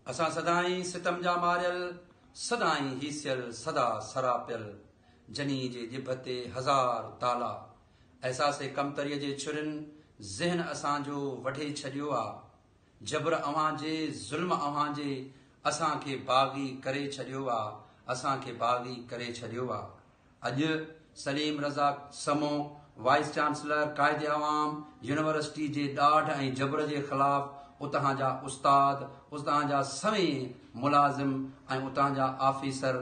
اسان سدائين ستم جا ماريل، سدائين هيسيل، سدا سراپيل، جني جي ڄڀ تي هزار تالا. احساس ڪمتريء جي ڇرين ذهن اسان جو وڍي ڇڏيو آ. جبر اوهان جي، ظلم اوهان جي، اسان کي باغي ڪري ڇڏيو آ، اسان کي باغي ڪري ڇڏيو آ. اڄ سليم رضا سمون وائيس چانسلر قائد عوام يونيورسٽي جي ڏاڍ ۽ جبر جي خلاف اتهان جا استاد، اتهان جا سوين ملازم ۽ اتهان جا آفيسر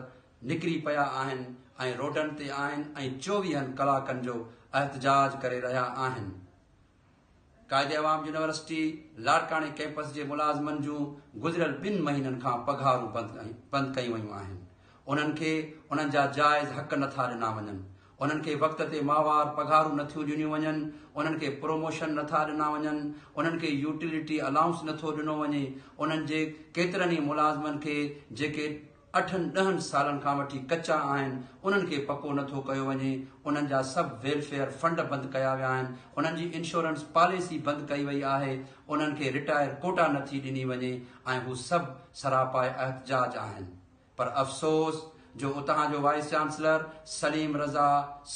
نڪري پيا آهن ۽ روڊن تي آهن ۽ چوويهن ڪلاڪن جو احتجاج ڪري رهيا آهن. قائد عوام يونيورسٽي لاڙڪاڻي ڪئمپس جي ملازمن جون گذريل ٻن مهينن کان پگهارون بند ڪيون ويون آهن، انهن کي انهن جا جائز حق نٿا ڏنا وڃن، انهن کي وقت تي ماهوار پگهارون نٿيون ڏنيون وڃن، انهن کي پروموشن نٿا ڏنا وڃن، انهن کي يوٽيلٽي الائونس نٿو ڏنو وڃي، انهن جي ڪيترن ئي ملازمن کي جيڪي اٺن ڏهن سالن کان وٺي ڪچا آهن انهن کي پڪو نه ٿو ڪيو وڃي، انهن جا سڀ ويلفيئر فنڊ بند ڪيا ويا آهن، انهن جي انشورنس پاليسي بند ڪئي وئي آهي، انهن کي رٽائر ڪوٽا نه ٿي ڏني وڃي ۽ هو سڀ سراپاء احتجاج آهن پر افسوس جو اتهان جو وائيس چانسلر سليم رضا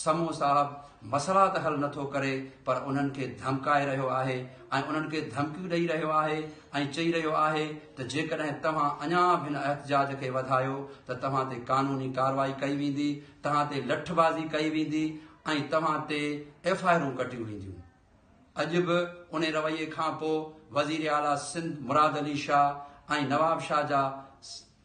سمون صاحب مسئلا ته حل نه ٿو ڪري پر انهن کي ڌمڪائي رهيو آهي ۽ انهن کي ڌمڪيون ڏئي رهيو آهي ۽ چئي رهيو آهي ته جيڪڏهن توهان اڃا به هن احتجاج کي وڌايو ته توهان تي قانوني ڪارروائي ڪئي ويندي، توهان تي لٺبازي ڪئي ويندي ۽ توهان تي ايف I آرون ڪٽيون وينديون. اڄ به انهي رويي کان پوء وزير اعليٰ سنڌ مراد علي شاهه ۽ نوابشاهه جا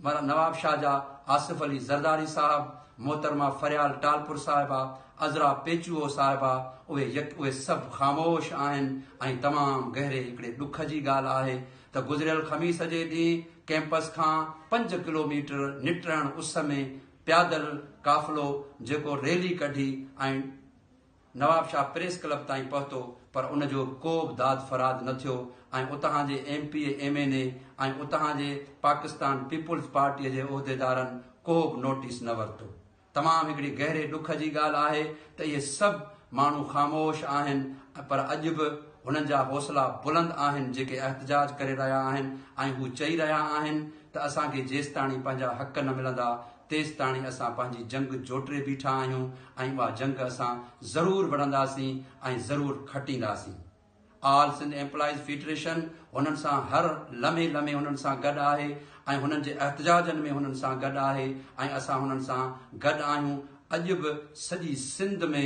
نوابشاهه جا آصف علي زرداري صاحب، محترمه فريال ٽالپر صاحبه، عذرا پيچوهو صاحبه اهي يڪ اهي سڀ خاموش آهن ۽ تمام گهري هڪڙي ڏک جي ڳالهه آهي ته گذريل خميس جي ڏينهن ڪئمپس کان پنج ڪلوميٽر نٽهڻ اس ۾ پيادل قافلو جيڪو ريلي ڪڍي ۽ نوابشاهه پريس ڪلب تائين پهتو پر ان جو ڪو به داد فراد نه ٿيو ۽ اتهان جي M P A, M N A ۽ اتهان جي پاڪستان پيپلز پارٽيء جي عهديدارن ڪو به نوٽيس نه ورتو. تمام هڪڙي گهري ڏک جي ڳالهه آهي ته اهي سڀ ماڻهو خاموش آهن پر اڄ به هنن جا حوصلا بلند آهن جيڪي احتجاج ڪري رهيا آهن ۽ هو چئي رهيا آهن ته اسان کي جيستاڻي پنهنجا حق نه ملندا تيستاڻي اسان پنهنجي جنگ جوٽري بيٺا آهيون ۽ اها جنگ اسان ضرور وڙهنداسين ۽ ضرور کٽينداسين. آل سنڌ ايمپلائيز فيڊريشن هنن سان هر لمحي لمحي هنن سان گڏ آهي ۽ هنن جي احتجاجن ۾ هنن سان گڏ آهي ۽ اسان هنن سان گڏ آهيون. اڄ به سڄي سنڌ ۾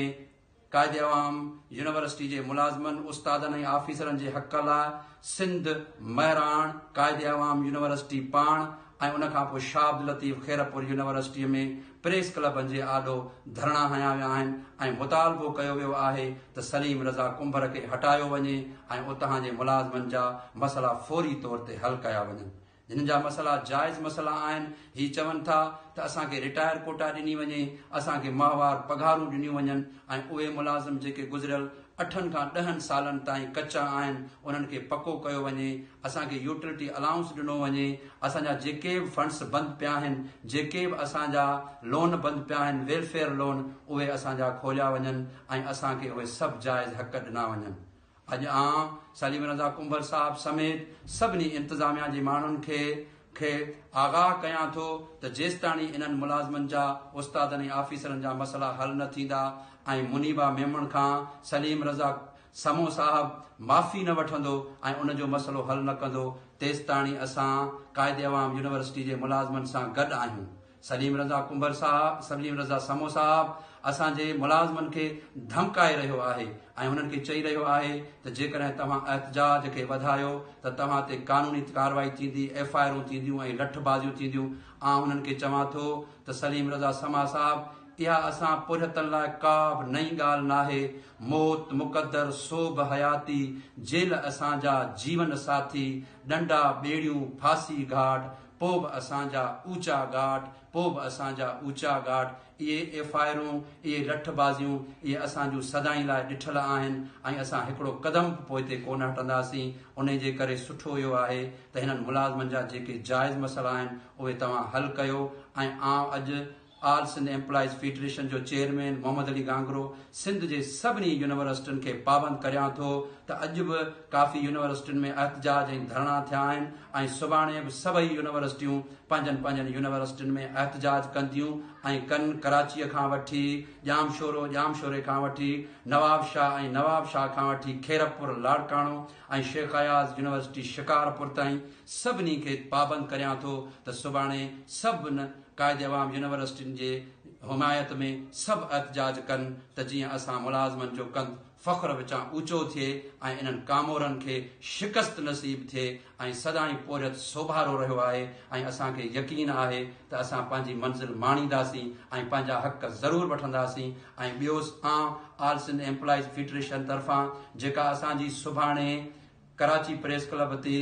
قائد عوام يونيورسٽي جي ملازمن، استادن ۽ آفيسرن جي حق لاء سنڌ مهراڻ، قائد عوام يونيورسٽي پاڻ ۽ ان کان پوء شاهه عبداللطيف خيرپور يونيورسٽيء ۾ پريس ڪلبن جي آڏو ڌرڻا هنيا ويا آهن ۽ مطالبو ڪيو ويو آهي ته سليم رضا ڪنڀر کي هٽايو وڃي ۽ اتهان جي ملازمن جا مسئلا فوري طور تي حل ڪيا وڃن. جن جا مسئلا جائز مسئلا آهن، هي چون ٿا ته اسان کي رٽائر ڪوٽا ڏني وڃي، اسان کي ماهوار پگهارون ڏنيون وڃن ۽ اهي ملازم جيڪي گذريل اٺن کان ڏهن سالن تائين ڪچا آهن انهن کي پڪو ڪيو وڃي، اسان کي يوٽلٽي الائونس ڏنو وڃي، اسان جا جيڪي به فنڊس بند پيا آهن، جيڪي به اسان جا لون بند پيا آهن، ويلفيئر لون، اهي اسان جا کوليا وڃن ۽ اسان کي اهي سڀ جائز حق ڏنا وڃن. اڄ آئون سليم رضا ڪنڀر صاحب سميت سڀني انتظاميا جي ماڻهن کي کي آگاهه ڪيان ٿو ته جيستاڻي انهن ملازمن جا، استادن ۽ آفيسرن جا مسئلا حل نه ٿيندا ۽ منيبا ميمڻ کان سليم رضا سمون صاحب معافي نه وٺندو ۽ ان جو مسئلو حل نه ڪندو تيستاڻي اسان قائد عوام يونيورسٽي جي ملازمن سان گڏ آهيون. سليم رضا ڪنڀر صاحب، سليم رضا سمون صاحب اسان جي ملازمن کي ڌمڪائي رهيو آهي ۽ انهن کي چئي رهيو آهي ته جيڪڏهن توهان احتجاج کي وڌايو ته توهان تي قانوني ڪارروائي ٿيندي، ايف I آرون ٿينديون ۽ لٺ بازيون ٿينديون. آئون انهن کي چوان ٿو ته سليم رضا سما صاحب اها اسان پورهيتن لاء ڪا به نئين ڳالهه ناهي، موت مقدر، سوڀ حياتي، جيل اسان جا جيون ساٿي، ڏنڊا ٻيڙيون، ڦاسي گهاٽ، پوء به اسان جا اوچا ڳاٽ، پوء به اسان جا اوچا ڳاٽ، اهي ايف I آرون، اهي لٺ بازيون، اهي اسان جون سدائين لاء ڏٺل آهن ۽ اسان هڪڙو قدم به پوئتي ڪونه هٽنداسين، انهي جي ڪري سٺو اهو آهي ته هنن ملازمن جا جيڪي جائز مسئلا آهن اهي توهان حل ڪيو ۽ آئون اڄ. آل سنڌ ايمپلائيز فيڊريشن جو چيئرمين محمد علي گانگرو سنڌ جي سڀني يونيورسٽين کي پابند ڪريان ٿو ته اڄ به ڪافي يونيورسٽين ۾ احتجاج ۽ ڌرڻا ٿيا آهن ۽ سڀاڻي به سڀئي يونيورسٽيون پنهنجن پنهنجن يونيورسٽين ۾ احتجاج ڪنديون ۽ ڪن ڪراچيء کان وٺي ڄامشورو، ڄامشوري کان وٺي نوابشاهه ۽ نوابشاهه کان وٺي خيرپور، لاڙڪاڻو ۽ شيخ اياز يونيورسٽي شڪارپور تائين سڀني کي پابند ڪريان ٿو ته سڀاڻي سڀ قائد عوام يونيورسٽين جي حمايت ۾ سڀ احتجاج ڪن ته جيئن اسان ملازمن جو ڪنڌ فخر وچان اوچو ٿئي ۽ انهن ڪامورن کي شڪست نصيب ٿئي ۽ سدائين پورهيت سوڀارو رهيو آهي ۽ اسان کي يقين آهي ته اسان پنهنجي منزل ماڻينداسين ۽ پنهنجا حق ضرور وٺنداسين ۽ ٻيو آن آل سنڌ ايمپلائيز فيڊريشن طرفان جيڪا اسان جي سڀاڻي ڪراچي پريس ڪلب تي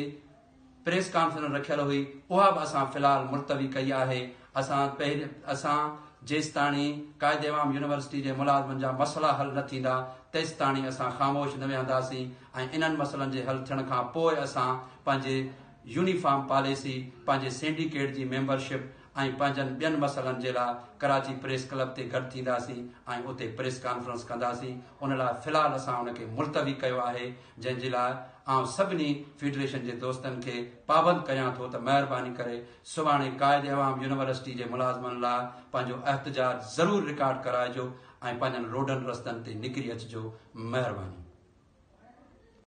پريس ڪانفرنس رکيل هئي اها به اسان في الحال ملتوي ڪئي آهي اسان پهرين اسان جيستاڻي قائد عوام يونيورسٽي جي ملازمن جا مسئلا حل نه ٿيندا تيستاڻي اسان خاموش نه ويهنداسين ۽ انهن مسئلن جي حل ٿيڻ کان پوء اسان پنهنجي يونيفارم پاليسي پنهنجي سينڊيڪيٽ جي ميمبرشپ ۽ پنهنجن ٻين مسئلن جي لاء ڪراچي پريس ڪلب تي گڏ ٿينداسين ۽ اتي پريس ڪانفرنس ڪنداسين ان لاء في الحال اسان ان کي ملتوي ڪيو آهي جنهن جي لاء آئون سڀني فيڊريشن جي دوستن کي پابند ڪريان ٿو ته مهرباني ڪري سڀاڻي قائد عوام يونيورسٽي جي ملازمن لاء پنهنجو احتجاج ضرور رڪارڊ ڪرائجو ۽ پنهنجن روڊن رستن تي نڪري اچجو مهرباني.